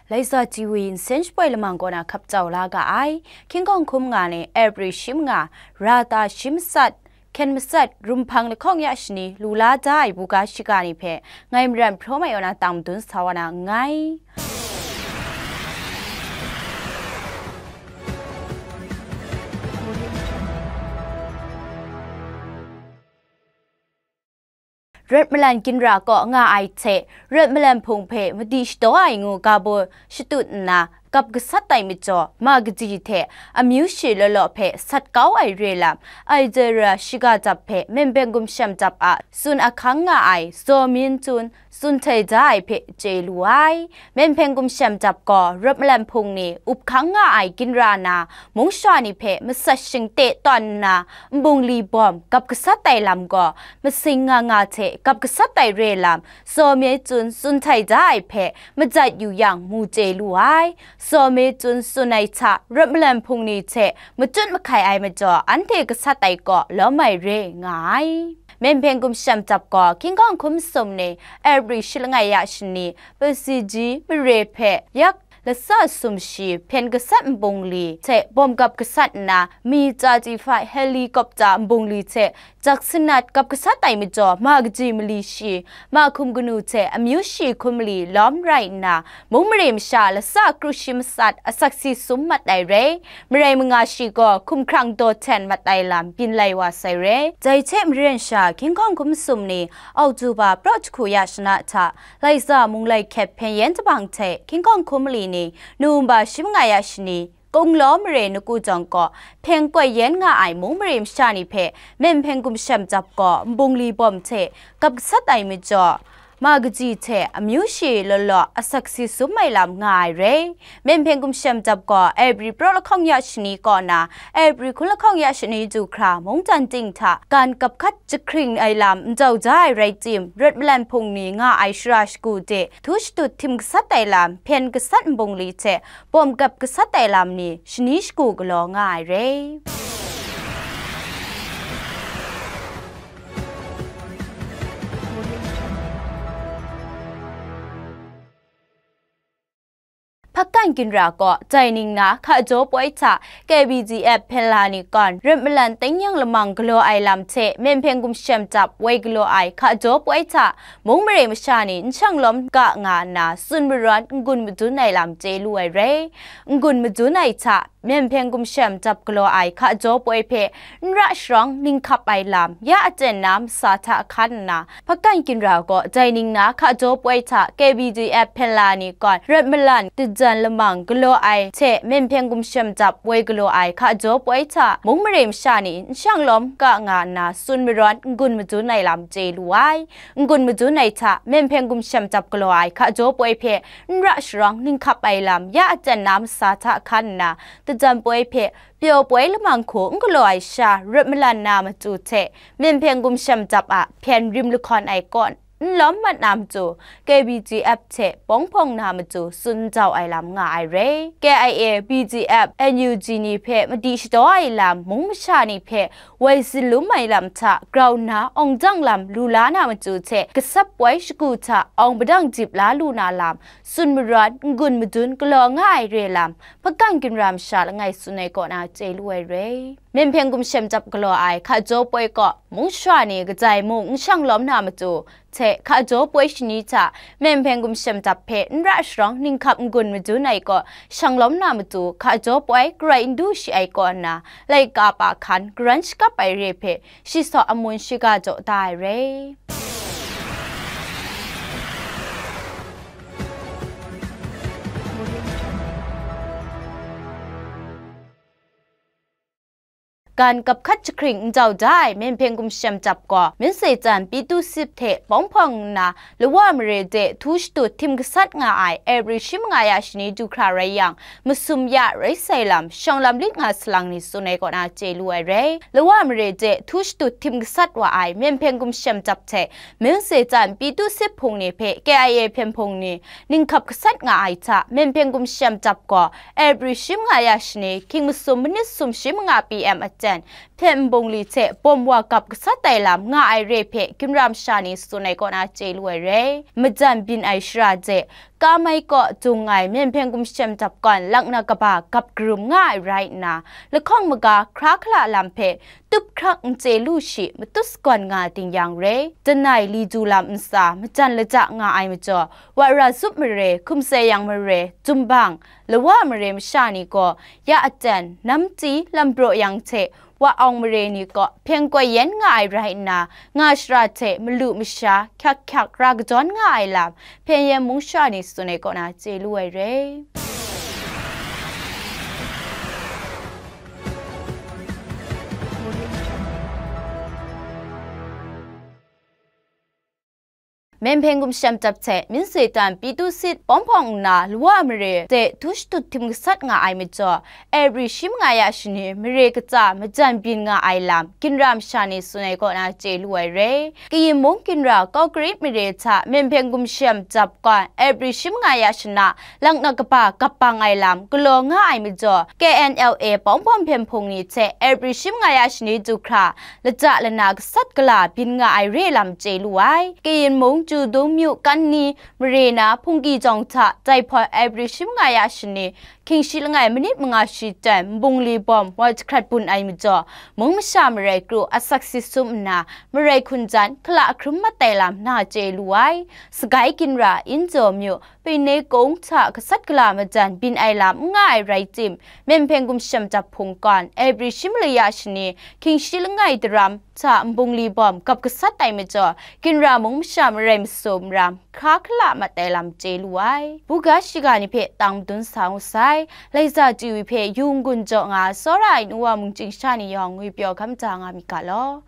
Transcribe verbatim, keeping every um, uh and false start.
Laisa T V nsen shapoi lamang kaw na hkap jau la ga ai. Hkying hkawng hkum nga ni April shi manga, ra ta shi matsat, hkyen matsat, rumhpang lahkawng ya shani lu la da ai buga shiga ni hpe ngai Maran Hpraw Mai Yaw na tang madun sa wa na nngai. Rawt malan ginra kaw nga ai hte, rawt malan hpung hpe madi shadaw ai ngu ga baw shatut nna, gap gasat ai majaw, ma kaji hte amyu shi law law hpe sat kau ai re lam, Algeria shiga jap hpe Myen Hpeng Gumshem Jap a tsun ahkang nga ai Zaw Mi Ncun tsun htai da ai hpe chye lu ai. Myen Hpeng Gumshem Jap gaw rawt malan hpung ni up hkang nga ai ginra na, mung shara ni hpe masat shingte tawn nna, nbungli bawm gap gasat ai lam gaw, masing nga nga hte gap gasat ai re lam, Zaw Mi Ncun tsun htai da ai hpe majat yu yang, mu chye lu ai. Zaw Mi Ncun tsun ai hta, rawt malan hpung ni hte machut mahkai ai majaw, anhte gasat ai kaw lawm ai re nga ai. Myen Hpeng Gumshem Jap gaw hkying hkawng hkum sum ni, April shi langai ya shani, P C G mare hpe yak latsa sumshi hpyen gasat nbungli hte bawm gap gasat nna, Mi thirty-five helicopter nbungli hte jak sanat gap gasat ai majaw, ma kaji mali shi, ma hkum kanu hte amyu shi hkum mali lawm rai nna, mung mare masha latsa kru shi matsat asak si sum mat ai re. Marai manga shi gaw hkumhkrang daw hten mat ai lam byin lai wa sai re. Dai hte maren sha, hkying hkawng hkum sum ni, Oktoba praw jahku ya shana hta, Laisa mung lai hkyet hpyen yen jahpang hte hkying hkawng hkum mali ni, Nowemba shi manga ya shani, Kunglaw mare Naku Jawng kaw hpyen koi yen nga ai mung mare masha ni hpe Myen Hpeng Gumshem Jap gaw nbungli bawm hte gap gasat ai majaw, ma kaji hte amyu shi law law asak si sum ai lam nga ai re. Myen Hpeng Gumshem Jap gaw April praw lahkawng ya shani kaw na, April hkun lahkawng ya shani du hkra mungdan ting hta gan gap hkat jahkring ai lam n jau ja ai rai tim, rawt malan hpung ni nga ai shara shagu de htu shatut htim gasat ai lam, hpyen gasat nbungli hte bawm gap gasat ai lam ni shani shagu galaw nga ai re. Hpakan ginra kaw dai ningna hkajaw poi hta K B D F hpyen la ni kawn, rawt malan teng yang lamang galaw ai lam hte Myen Hpeng Gumshem Jap woi galaw ai hkajaw poi hta mung mare masha ni n shang lawm ga nga nna, tsun marawn n-gun madun ai lam chye lu ai re. N-gun madun ai hta, Myen Hpeng Gumshem Jap galaw ai hkajaw poi hpe n ra sharawng ninghkap ai lam, ya aten na masa hta hkan nna, Hpakan ginra gaw dai ningna hkajaw poi hta K B D F hpyen la ni kawn, rawt malan dajan lamang galaw ai hte Myen Hpeng Gumshem Jap woi galaw ai hkajaw poi hta mung mare masha ni n shang lawm ga nga nna, tsun marawn n-gun madun ai lam chye lu ai. N-gun madun ai hta, Myen Hpeng Gumshem Jap galaw ai hkajaw poi hpe n ra sharawng ninghkap ai lam, ya aten na masa hta hkan nna, dajan poi hpe pyaw poi lamang hku n galaw ai sha, rawt malan na matu hte Myen Hpeng Gumshem Jap a hpyen rim lahkawn ai kaw n lawm mat na matu, K B D F hte bawng hpawng na matu tsun jau ai lam nga ai re. K I A, B D F, N U G ni hpe madi shadaw ai lam, mung masha ni hpe woi tsin lum ai lam hta grau nna awng dang lam lu la na matu hte, gasap poi shagu hta awng padang dip la lu na lam, tsun marawn n-gun madun galaw nga ai re lam, Hpakan ginra masha langai tsun ai kaw na chye lu ai re. Myen Hpeng Gumshem Jap galaw ai hkajaw poi kaw mung shara ni kadai mung n shang lawm na matu hte, hkajaw poi shani hta Myen Hpeng Gumshem Jap hpe n ra sharawng ninghkap n-gun madun ai kaw shang lawm na matu, hkajaw poi garai n du shi ai kaw nna, laika pa hkan garan shakap ai re hpe shi saw amun shiga jaw da ai re. Gan gap hkat jahkring n jau da ai Myen Hpeng Gumshem Jap gaw, Myitse Tsan Pyithu Sip hte bawng hpawng nna, Lawa mare de htu shatut htim gasat nga ai April shi manga ya shani du hkra rai yang, masum ya rai sai lam, shawng lam lit nga salang ni tsun ai kaw na chye lu ai re. Lawa mare de htu shatut htim gasat wa ai Myen Hpeng Gumshem Jap hte Myitse Tsan Pyithu Sip hpung ni hpe K I A hpyen hpung ni ninghkap gasat nga ai hta, Myen Hpeng Gumshem Jap gaw April shi manga ya shani, hkying masum manit sum shi manga P M a ten, hpyen nbungli hte bawm wa gap gasat ai lam nga ai re hpe ginra masha ni tsun ai kaw na chye lu ai re. Majan byin ai shara de, Kamai kaw dung ai Myen Hpeng Gumshem Dap Kawn laknak kaba gap karum nga ai rai nna, lahkawng maga hkra hkala lam hpe tup hkrak n chye lu shi matut sagawn nga ting yang re, Danai li du lam ntsa majan laja nga ai majaw, Wara Zup mare, Hkum Sai Yang mare, Jumbang, Lawa mare masha ni gaw ya aten, namti, lambraw yang hte wa awng mare ni gaw hpyen koi yen nga ai rai nna, nga shara hte malu masha hkyak hkyak ra kadawn nga ai lam, hpyen yen mung sha ni tsun ai kaw na chye lu ai re. Myen Hpeng Gumshem Dap hte Min Soi Tan Pyi Tu Sit pawng hpawng nna Lawa mare de du shatut htim gasat nga ai majaw, April shi manga ya shani mare katsa majan byin nga ai lam ginra masha ni tsun ai kaw na chye lu ai re. Kayin mung ginra Kawkarit mare hta Myen Hpeng Gumshem Dap Kawn April shi manga ya shana laknak kaba gap bang ai lam galaw nga ai majaw, K N L A pawng hpawng hpyen hpung ni hte April shi manga ya shani du hkra laja lana gasat gala byin nga ai re lam chye lu ai. Kayin mung Ju Dung Myu Kan Ni mare na Hpungki jawng hta dai hpawt April shi manga ya shani hkying shi langai manit manga shi ten nbungli bawm wa jahkrat bun ai majaw, mung masha marai kru asak sit sum nna, marai hkun jan hkala hkrum mat ai lam na chye lu ai. Sagai ginra Inzaw Myu Pine Kung hta gasat gala majan byin ai lam n nga ai rai tim, Myen Hpeng Gumshem Dap Hpung Kawn April shi mala ya shani hkying shi langai daram hta nbungli bawm gap gasat ai majaw, ginra mung masha marai masum ram hkra hkala mat ai lam chye lu ai. Buga shiga ni hpe tang madun sa ngu sai. Laiza Chyu hpe Yawgun jaw nga tsawra ai nu wa mungchying sha ni yawng ngwi pyaw hkam da nga myit ga law.